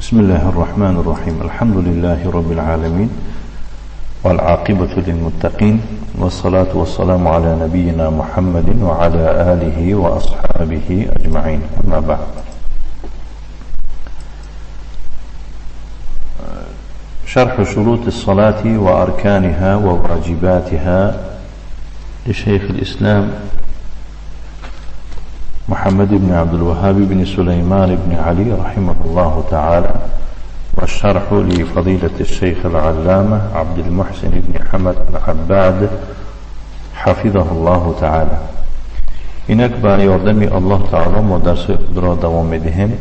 بسم الله الرحمن الرحيم. الحمد لله رب العالمين، والعاقبة للمتقين، والصلاة والسلام على نبينا محمد وعلى آله وأصحابه أجمعين. أما بعد، شرح شروط الصلاة وأركانها وواجباتها لشيخ الإسلام محمد بن عبد الوهاب بن سليمان بن علي رحمه الله تعالى، والشرح لفضيلة الشيخ العلامة عبد المحسن بن حمد العباد حفظه الله تعالى. اینک با یاردمی الله تعالی ما درس خود را دوام میدهیم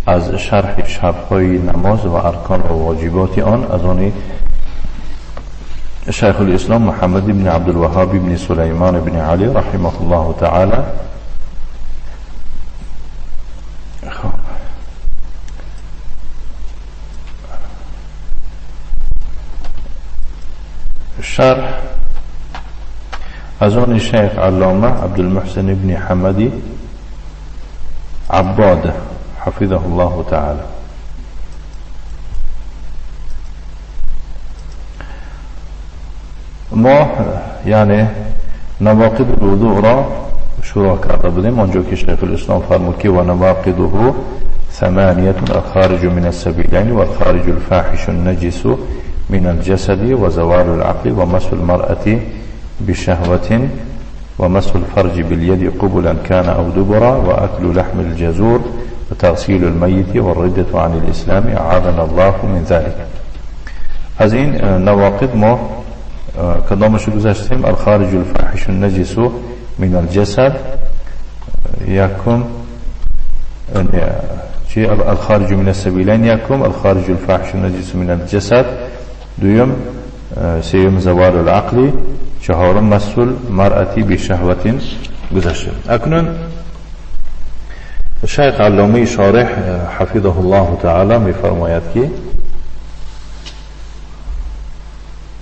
از شرح شرطهای نماز و ارکان و واجبات آن از آن شیخ الاسلام محمد بن عبدالوهاب بن سلیمان بن علی رحمه الله تعالی. شرح از آن شیخ علامه عبدالمحسن بن حمدی عباد حفظه الله تعالی. ما یعنی نواقض الوضوء را شروع کرده بودیم آنجا که شیخ الاسلام فرمود که و نواقضه ثمانیة الخارج من السبیلین والخارج الفاحش النجس من الجسد وزوال العقل ومس المرأة بشهوة ومس الفرج باليد قبلا كان أو دبرا وأكل لحم الجزور وتغسيل الميت والردة عن الإسلام أعاذنا الله من ذلك. از این نواقض ما کدامش گذاشتیم؟ الخارج الفاحش النجس من الجسد یکم، الخارج من السبیلین یکم، الخارج الفاحش النجس من الجسد دویم، سیوم زوال العقل، چهارم مس المرأة بشهوة گذاشتیم. اکنون شیخ علامه شارح حفظه الله تعالی میفرماید که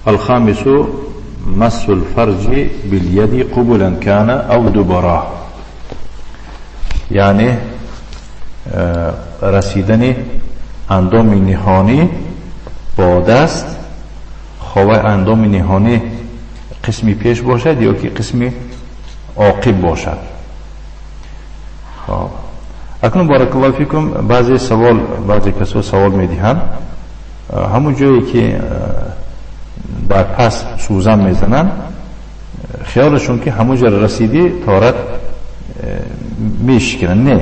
الخامس مس الفرج باليد قبلا كان او دبرا، یعنی رسیدن اندام نهانی با دست، خواه اندام نهانی قسمی پیش باشد یا که قسمی عاقب باشد. خب اکنون بارک الله فیکم بعضی سوال، بعضی کسا سوال میدهند همون جایی که در پس سوزن میزنن خیالشون که همون جا رسیدی تارت میشکنن. نه،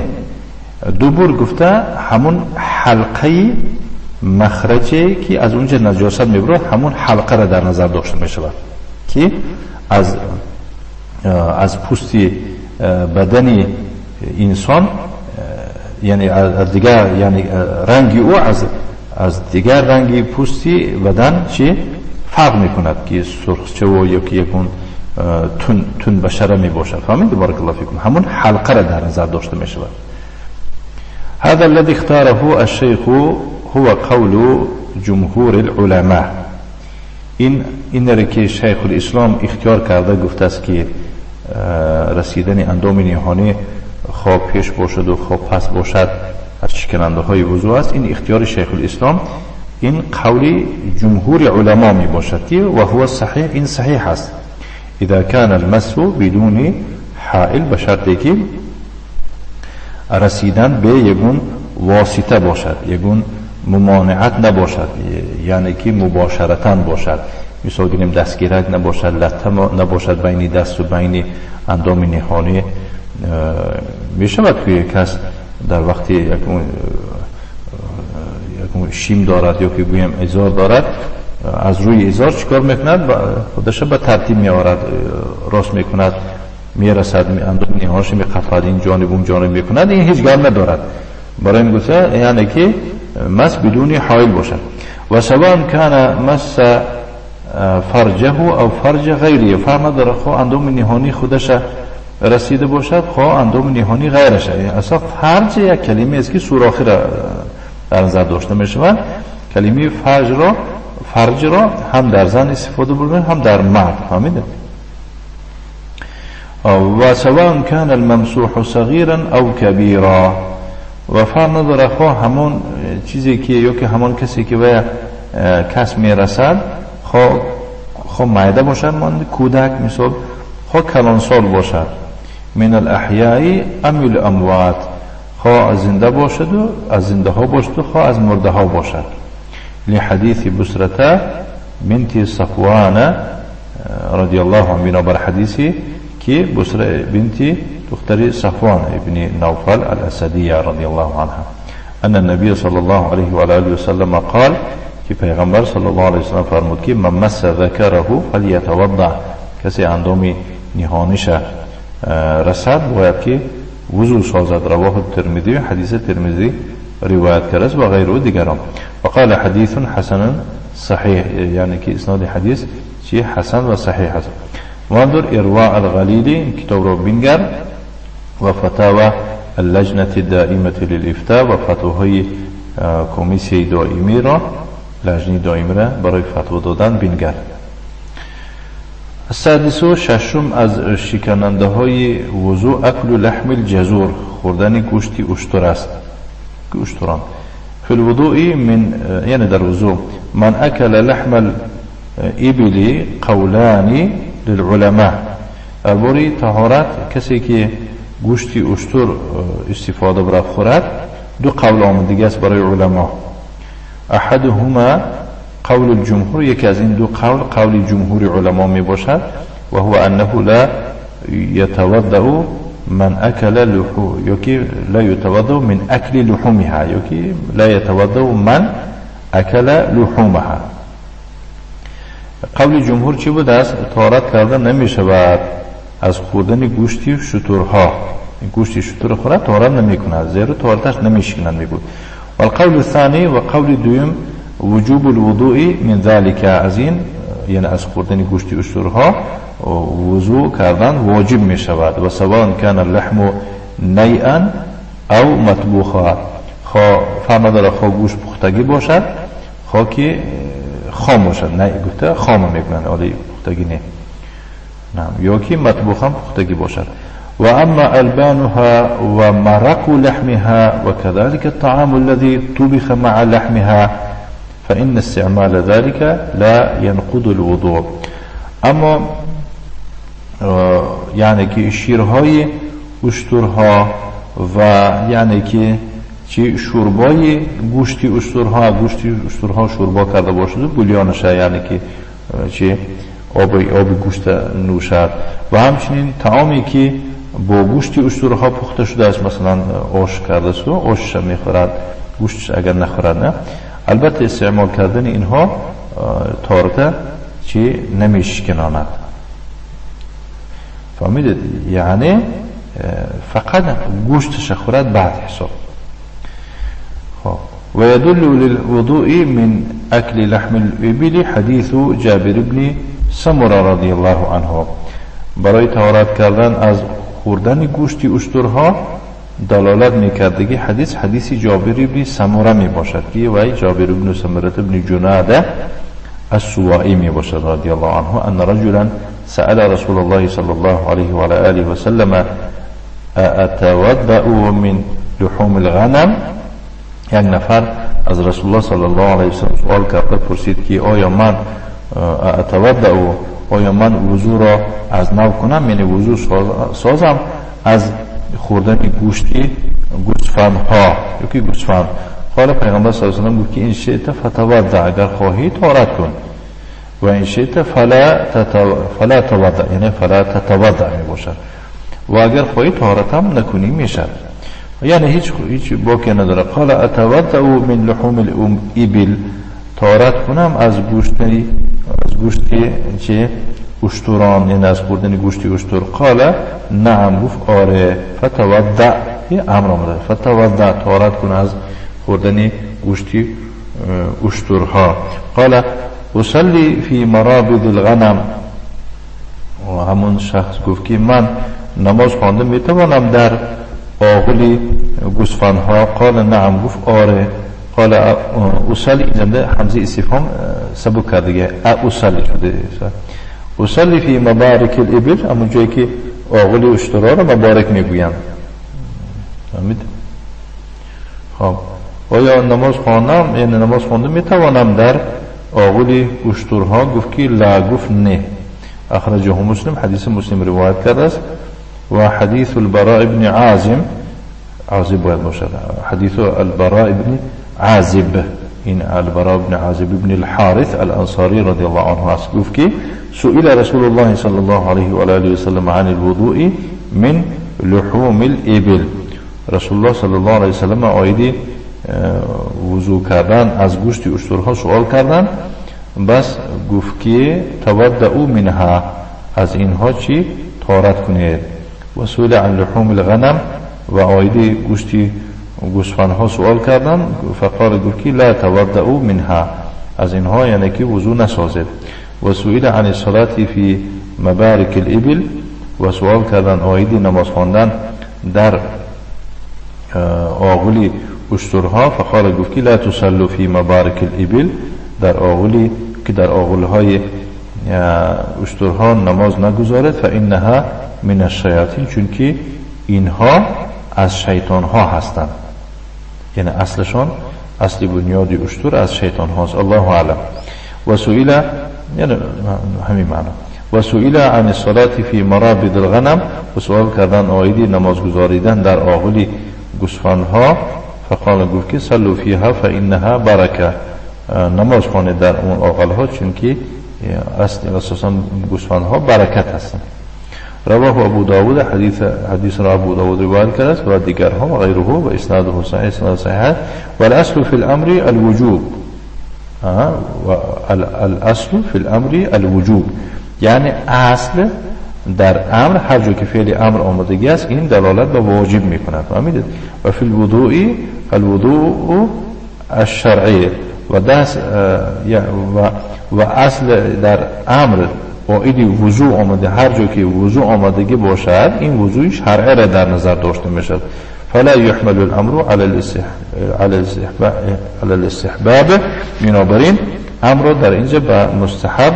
دوبر گفته همون حلقه مخرجه که از اونجا نجاست میبره همون حلقه را در نظر داشته میشود که از پوست بدن انسان، یعنی از دیگر، یعنی رنگ او از دیگر رنگ پوستی بدن چی فرق میکند که سرخچه و یا که یکون تون بشره می باشد. فهمید؟ بارک الله فیکم. همون حلقه را در نظر داشته می شود. هذا الذي اختاره الشيخ هو قول جمهور العلماء. این را که شیخ الاسلام اختیار کرده گفته است که رسیدن اندام نهانی خواه پیش باشد و خواه پس باشد از شکننده های وضوع است. این اختیار شیخ الاسلام، این قول جمهور علما می باشد که و هو صحیح، این صحیح است. اذا كان المس بدون حائل، به شرطی که رسیدن به یگون واسطه باشد، یگون ممانعت نباشد، یعنی که مباشرتا باشد. مثال گیریم دستگیرک نباشد، لطه نباشد بین دست و بین اندام نهانی. می شود که یک کس در وقتی یک شیم دارد یا که گویم ازار دارد، از روی ازار چیکار میکند؟ خودش به ترتیب میآورد، راست میکند، میرسد اندام نهانش میقفد، این جانب اون جانب میکند، این هیچ گرم ندارد. برای این گفته یعنی که مس بدون حائل باشد. و سواء کان مس فرجه او فرج غیره، فرق نداره خواه اندام نهانی خودش رسیده باشد خواه اندام نهانی غیرش. اصلا فرج یک کلمه است که سوراخی را در نظر داشته می شود. کلمه فرج را هم در زن استفاده برده هم در مرد. فهمیده؟ و سواء كان الممسوح صغيرا او كبيرا، و فرق نداره خواه همون چیزی که یا که همان کسی که به کس میرسد، خواه معده باشد مانند کودک مثال، خواه کلانسال باشد، من الاحیاء ام الاموات، خواه از زنده باشد و از زنده ها باشد و خواه از مرده ها باشد. لحدیث بسرته بنت صفوان رضی الله عنه، بنابر حدیثی که بسره بنت دختر صفوان ابن نوفل الاسدیه رضی الله عنها، ان النبی صلی الله علیه و آله و سلم قال، که پیغمبر صلی الله علیه و سلم فرمود که من مس ذکره فلیتوضع، کسی اندامی نهانش رسد باید که وضو سازد. رواه الترمذی، حدیث ترمذی روایت کرده است و غیره دیگران. وقال حدیث حسن صحیح، یعنی که اسناد حدیث چی حسن و صحیح است. وانظر ارواء الغلیلی، کتاب رو بینگر، و فتاوى اللجنة الدائمة للإفتاء، و فتواهای کمیسیه دائمی را، لجنه دائمی را برای فتوا دادن بینگر. السادس، ششم از شکننده های وضوء، اکل لحم الجزور، خوردن گوشت اشتر است. اشتران فی الوضوء من، یعنی در وضوء، من اکل لحم الابل قولان للعلماء، درباره طهارت کسی که گوشت اشتر استفاده برای خورد دو قول آمده است برای علما. احدهما قول الجمهور، یکی از این دو قول قول جمهور علما می باشد، و هو انه لا يتوضأ من اکل لحو، یکی لا يتوضأ من اکل لحومها، یکی لا يتوضأ من اکل لحومها. قول جمهور چی بود است؟ طهارت کردن نمی شود از خوردن گوشتی شترها، گوشتی شتر خورد طهارت نمی کند، زیرا طهارتش نمی شکند می بود. و القول الثانی، و قول دوم، وجوب الوضوء من ذلك، از این یعنی از خوردن گوشتی اشترها وضوء کردن واجب می شود. و سواء کان اللحم نیئا او مطبوخا، خواه فرق نداره خواه گوشت پختگی باشد خواه که خام باشد، نه گفته خام میکنن ولی پختگی نه، نه یا که مطبوخ هم پختگی باشد. و اما البانها و مرق لحمها و كذلك الطعام الذي طبخ مع لحمها فإن استعمال ذلك لا ينقض الوضوء. اما یعنی که شیرهای اشترها و یعنی که چی شوربای گوشتی اشترها، گوشتی اشترها شوربا کرده باشد و بولیانش یعنی که چی آب گوشت نوشد، و همچنین طعامی که با گوشتی اشترها پخته شده است، مثلا آش کرده است و آشش میخورد، گوشتش اگر نخورد نه، البته استعمال کردن اینها تارته چی نمیشکناند. فهمیدید؟ یعنی فقط گوشتش خورد بعد حساب. و يدل للوضوء من أكل لحم الإبل حديث جابر بن سمره رضی الله عنه. برای طهارت کردن از خوردن گوشت اشترها دلالت میکرد که حدیث حدیث جابر بن سمره می باشد که وی جابر بن سمره بن جناده السوائي می باشد رضی الله عنه، ان رجلا سأل رسول الله صلى الله عليه وعلى آله وسلم أتوضأ من لحوم الغنم. یک نفر از رسول الله صلی الله علیه وسلم سوال کرده پرسید که آیا من اتوضأ، آیا من وضو را از نو کنم، یعنی وضو سازم از خوردن گوشتی گوسفندها یا که گوسفند. قال پیغمبر صلی الله علیه وسلم گفت که این شئت فتوضأ، اگر خواهی طهارت کن، و این شئت فلا توضأ، یعنی فلا تتوضأ می باشد، و اگر خواهی طهارت هم نکنی میشد، یعنی هیچ باکی نداره. قال اتوضأ من لحوم الابل، طهارت کنم از گوشت چه اشتران، یعنی از خوردن گوشت اشتر. قال نعم، گفت آره. فتوضأ، یه امر آمده، فتوضأ، طهارت کن از خوردن گوشت اشترها. قال اصلی فی مرابض الغنم، و همون شخص گفت که من نماز خوانده میتوانم در آغل گوسفندها. قال نعم، گفت آره. قال اصلی، اینجا همزه استفهام سبک کرد دیگه، اصلی شده. اصلی فی مبارک الابل، همون جایی که آغل اشترا رو مبارک میگویند. فهمید؟ خب آیا نماز خوانم، یعنی نماز خوانده میتوانم در آغل اشترها؟ گفت که لا، گفت نه. اخرجه مسلم، حدیث مسلم روایت کرده است. و حدیث البراء ابن عازم، عازب باید باشد، حدیث البراء ابن عازب، این البراء ابن عازب ابن الحارث الانصاری رضی الله عنه است، گفت که سئل رسول الله صلی الله علیه و آله و سلم عن الوضوء من لحوم الابل. رسول الله صلی الله علیه و سلم عاید وضو کردن از گوشت اشترها سوال کردن، بس گفت که تودعوا منها، از اینها چی طهارت کنید. و سئل عن لحوم الغنم، و عاید گوشت گوسفندها سوال کردن، فقال گفت که لا تودعوا منها، از اینها یعنی که وضو نسازید. و سئل عن الصلاة فی مبارک الابل، و سوال کردن عاید نماز خواندن در آغل اشترها، فقال گفت که لا تصلوا فی مبارک الابل، در آغلی که در آغلهای اشترها نماز نگذارد، فانها من الشیاطین، چون که اینها از شیطان ها هستند، یعنی اصلشان، اصل بنیاد اشتر از شیطان هاست، الله اعلم. و سئل، یعنی همین معنا. و سئل عن الصلاة فی مرابض الغنم، و سوال کردن عاید نماز گذاریدن در آغل گوسفندها، فقال گفت که صلوا فیها فانها برکه، نماز خوانید در اون آغلها، چون که اساسا گوسفندها برکت هستند. رواه ابو داود، حدیث را ابو داود روایت کرده است و دیگرها و غیره، و اسناده صحیح، اسناد صحیح. والأصل فی الامر الوجوب، الاصل فی الامر الوجوب، یعنی اصل در امر هر جا که فعل امر آمدگی است این دلالت به واجب میکند، فهمیدید؟ و فی الوضوء الوضوء الشرعی، و دست و اصل در امر عاید وضوء آمده، هر جا که وضوء آمدگی باشد این وضوء شرعی را در نظر داشته میشد. فلا يحمل الامر على الاستحباب، بنابراین امر در اینجا به مستحب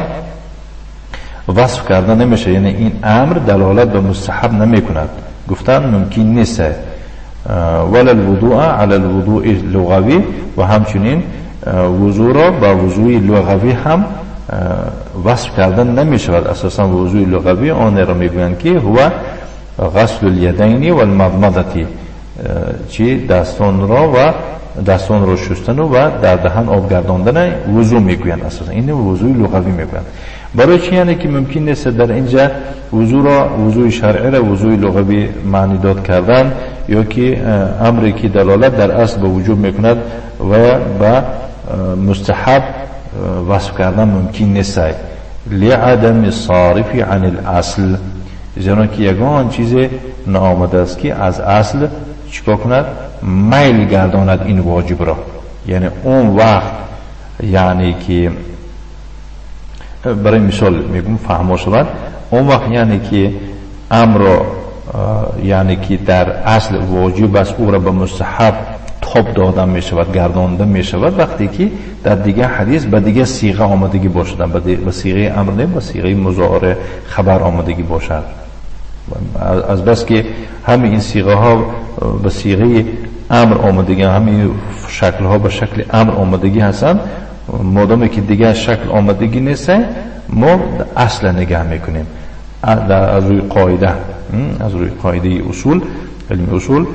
وصف کرده نمیشه، یعنی این امر دلالت به مستحب نمیکند، گفتن ممکن نیست. ولا الوضوء على الوضوء اللغوی، و همچنین وضوء را با وضوء لغوی هم وصف کردن نمیشود. اساسا وضوء لغوی آن را میگویند که هو غسل الیدین والمضمضه، چی دستان را و دستان را شستن و در دهن آب گرداندن وضو میگویند، اساسا این وضوء لغوی میگویند. برای چی؟ یعنی که ممکن نیست در اینجا وضو را وضوء شرعی را وضوء لغوی معنی داد کردن، یا که امری که دلالت در اصل به وجوب میکند و به مستحب وصف کردن ممکن نیست، لعدم الصارف عن الاصل، زیرا که یگان چیز نآمده است که از اصل چیکار کند؟ میل گرداند این واجب را. یعنی اون وقت، یعنی که برای مثال میگم فهما شود، اون وقت یعنی که امر یعنی که در اصل واجب است او را به مستحب تاب داده می شود، گردانده می شود، وقتی که در دیگه حدیث به دیگه صیغه آمدگی باشد، به صیغه امر نه، به صیغه مضارع خبر آمدگی باشد. از بس که همه این صیغه ها به صیغه امر آمدگی، همه شکل ها به شکل امر آمدگی هستند، مادامی که دیگه شکل آمدگی نیست ما اصل نگاه میکنیم از روی قاعده، از روی قاعده اصول، علم اصول،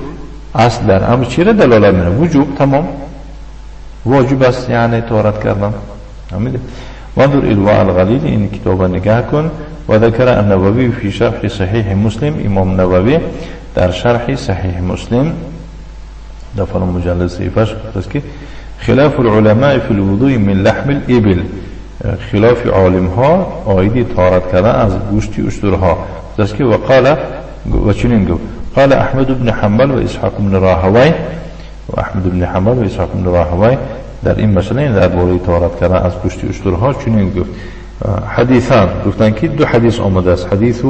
اصل در امر چی را دلالت میکنه؟ وجوب، تمام واجب است، یعنی طهارت کردن. وانظر الواء الغلیل، این کتاب نگاه کن. و ذکر النووی فی شرح صحیح مسلم، امام نووی در شرح صحیح مسلم در فلان مجلد صحیفش است که خلاف العلماء فی الوضوء من لحم الابل، خلاف عالم ها عاید طهارت کردن از گوشت اشترها است که وقال، و چنین گفت قال احمد بن حنبل و اسحاق بن راهوی، و احمد بن حنبل و اسحاق بن راهوی در این مسئله درباره طهارت کردن از گوشت اشترها چنین گفت. حدیثان گفتن که دو حدیث آمده است، حدیث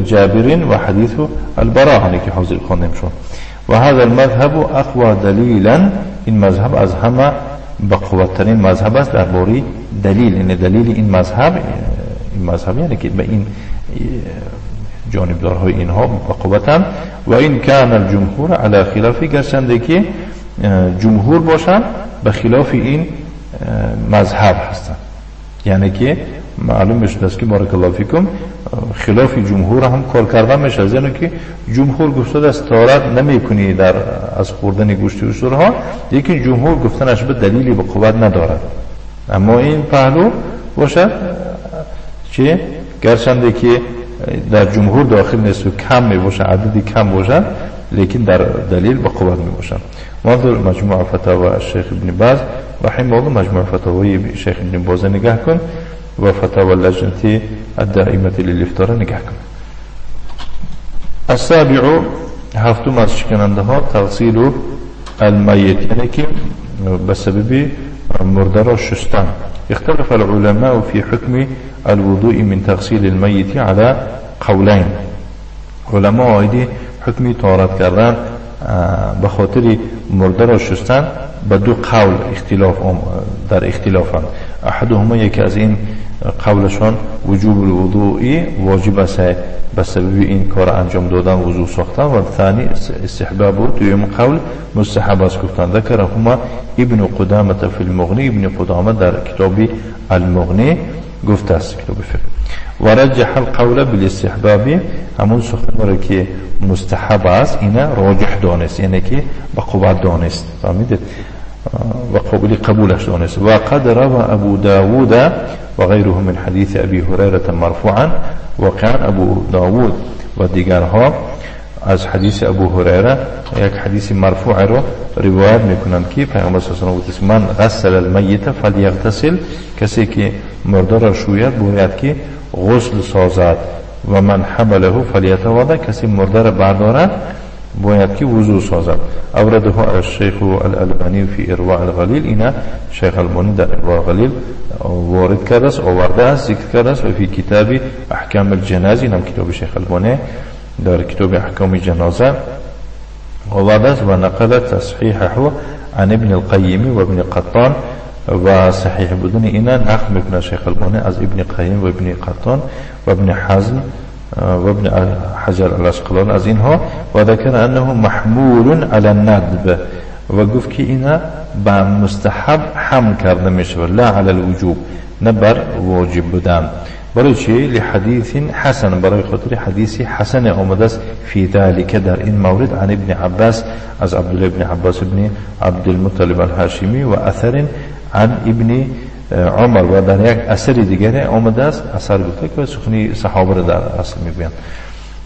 جابرین و حدیث البراء که حاضر خواندیم شد. و هذا المذهب اقوى دلیلا، این مذهب از همه با قوتترین مذهب است درباره دلیل، این دلیل این مذهب، این مذهب یعنی که به این جانبدارهای اینها به و این کان الجمهور علی خلافی، گرچنده که جمهور باشند به خلاف این مذهب هستند. یعنی که معلوم میشه است که بارک الله فیکم خلاف جمهور هم کار کردن میشه، یعنی که جمهور گفته است طهارت نمیکنی در از خوردن گوشت اشترها، لیکن جمهور گفتنش به دلیلی به قوت ندارد. اما این پهلو باشد که گرچنده که در جمهور داخل نیست و کم میباشد، عددی کم باشد، لیکن در دلیل به قوت میباشد. منظور مجموع فتاوی الشیخ ابن باز رحمه الله، مجموع فتاوی شیخ ابن باز نگاه کن و فتاوی اللجنة الدائمة للافتاء نگاه کن. السابع، هفتم از شکننده ها تغسیل المیت، یعنی که به سبب مرده را شستن. اختلف العلماء في حكم الوضوء من تغسيل الميت على قولين. علماء عایدی حکمی طهارت کردن به خاطر مرده را شستن به دو قول اختلاف در اختلافند. احدهما، یکی از این قولشان وجوب الوضوء واجب است به سبب این کار انجام دادن وضوء ساختن، و ثانی استحباب، دویم قول مستحب است گفتن. ذکرهما ابن قدامه فی المغنی، ابن قدامه در کتاب المغنی گفته است، کتاب فقه. و رجح القول بالاستحباب، همون سخن را که مستحب است اینا راجح دانست، یعنی که به قوت دانست، فهمیدید، و قابل قبولش دانست. و قد روى ابو داود و غیره من حدیث ابی هریره مرفوعا، واقعا ابو داود و دیگرها از حدیث ابو هریره یک حدیث مرفوع را روایت میکنند که پیامبر صلی الله علیه و سلم من غسل المیت فلیغتسل، کسی که مرده را شوید باید که غسل سازد، و من حمله فلیتوضا، کسی مرده را بردارد باید که وضو سازد. اورده الشیخ الالبانی فی ارواء الغلیل، اینا شیخ البانی در ارواء الغلیل وارد کرده است، آورده است، ذکر کرده است. و فی کتاب احکام الجنازه، اینم کتاب شیخ البانی در کتاب احکام جنازه آورده است. و نقل تصحیحه عن ابن القیم و ابن قطان، و صحیح بودن اینا نقل میکنه شیخ البانی از ابن قیم و ابن قطان و ابن حزم و ابن حجر العسقلان از اینها. و ذکر انه محمول علی الندب، و گفت که اینا به مستحب حمل کرده میشه، لا علی الوجوب، نه بر واجب بودن. برای چی؟ لحدیث حسن، برای خاطر حدیث حسن آمده است فی ذلک، در این مورد، عن ابن عباس، از عبدالله ابن عباس ابن عبدالمطلب الهاشمی، و اثر عن ابن عمر، و در یک اثر دیگری آمده است، اثر گفته که سخنی صحابه را در اصل میگویند،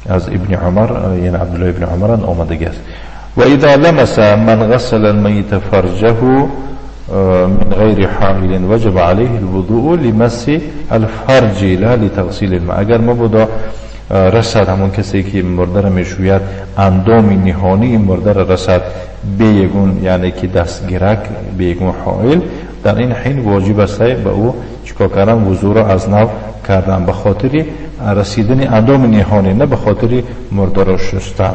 از ابن عمر یعنی عبدالله ابن عمر آمده است. و اذا لمس من غسل المیت فرجه من غیر حائل وجب عليه الوضوء لمس الفرج لا لتغسیل الماء. اگر مبادا رسد همون کسی که مرده را میشوید اندام نهانی مرده را رسد به یگون، یعنی که دستگیرک به یگون حائل، در این حین واجب است به او چیکار کردن؟ وضو را از نو کردن، به خاطر رسیدن اندام نهانی، نه به خاطر مرده را شستن.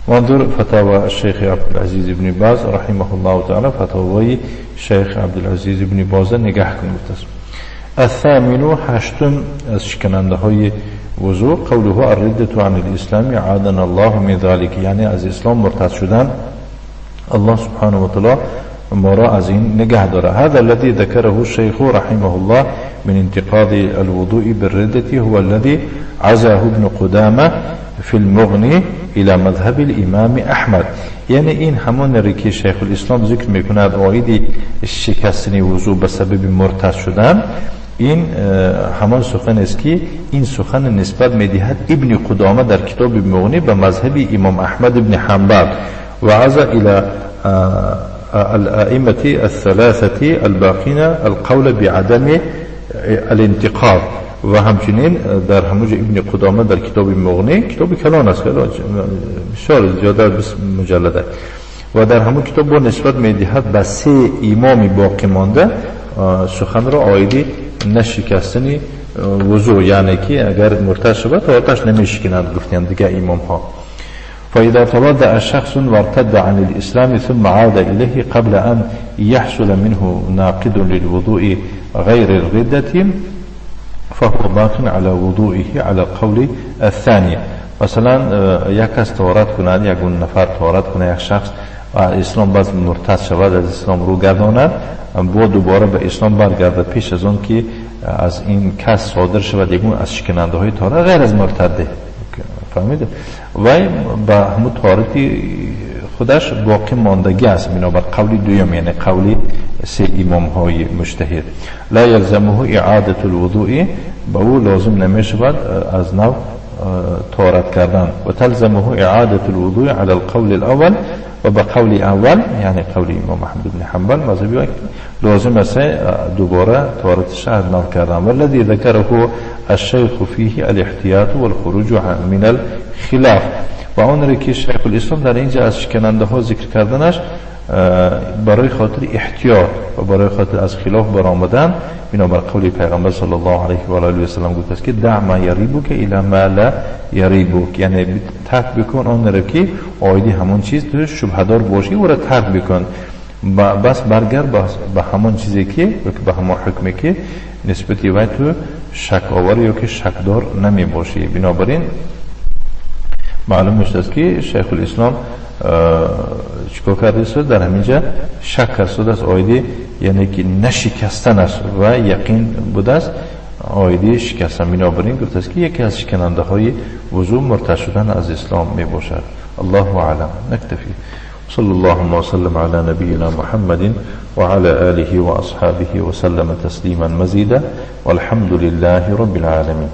وانظر فتاوى الشيخ عبد العزيز بن باز رحمه الله تعالى، فتاوى شیخ عبدالعزیز ابن باز نگاه کنید. الثامن، هشتم از شکننده های وضوء، قوله الردة عن الاسلام عادنا الله من ذلك، یعنی از اسلام مرتد شدن، الله سبحانه و تعالی ما را از این نگه داره. هذا الذي ذكره الشيخ رحمه الله من انتقاض الوضوء بالردة هو الذي عزاه ابن قدامة في المغني الى مذهب الامام احمد. یعنی این همون ری که شیخ الاسلام ذکر میکند عاید شکستن وضوء به سبب مرتد شدن، این همان سخن است که این سخن نسبت میدهد ابن قدامه در کتاب مغنی به مذهب امام احمد ابن حنبل، و عزا الى الائمة الثلاثة الباقین القول بعدم الانتقاض. و همچنین در همونجا ابن قدامه در کتاب مغنی، کتاب کلان است، بسیار زیاده از مجلده، و در همون کتاب با نسبت میدهد به سه امام باقی مانده سخن را عاید نشکستن وضوء، یعنی که اگر مرتد شود طهارتش نمیشکنند گفتند دیگه امام ها. فإذا تودع شخص وارتد عن الإسلام ثم عاد إليه قبل أن يحصل منه ناقض للوضوء غير الردة فهو باق على وضوئه على القول الثاني. مثلا یک کس طهارت کند، یک نفر طهارت کنه، یک شخص اسلام باز مرتد شود، از اسلام رو گرداند، با دوباره به اسلام برگردد پیش از اون که از این کس صادر شود یکون از شکننده های طهارت غیر از مرتده، فهمیده؟ و به همون طهارتی خودش باقی ماندگی است بنابر قول دویم، یعنی قول سه امام های مجتهد. لا یلزمه اعاده الوضوء، به او لازم نمی شود از نو طهارت کردن. و تلزمه اعاده الوضوء علی القول الاول، و به قول اول یعنی قول امام احمد بن حنبل مذهبی لازم است دوباره طهارتش از نو کردن. والذی ذکره الشیخ فیه الاحتیاط والخروج من الخلاف، و آن را که شیخ الاسلام در اینجا از شکننده ها ذکر کردنش برای خاطر احتیاط و برای خاطر از خلاف برآمدن، بنابر قول پیغمبر صلی الله علیه و آله و سلم گفت است که دع ما یریبک الی ما لا یریبک، یعنی ترک بکن آن را که عایدی همون چیز تو شبهه دار باشی او را ترک بکن، بس برگرد به همون چیزی که به همون حکمی که نسبت وی تو شک آور یا که شکدار نمی باشی. بنابراین معلوم میشد که شیخ الاسلام چیکار کرده است در همینجا؟ شک کرده است آیدی، یعنی که نشکستن است و یقین بوده است آیدی شکستن. بنابراین گفته است که یکی از شکننده های وضو مرتد شدن از اسلام می باشد. الله اعلم. نکتفی. صلی الله وسلم علی نبینا محمد وعلى آله وأصحابه وسلم تسلیما مزیدا والحمد لله رب العالمین.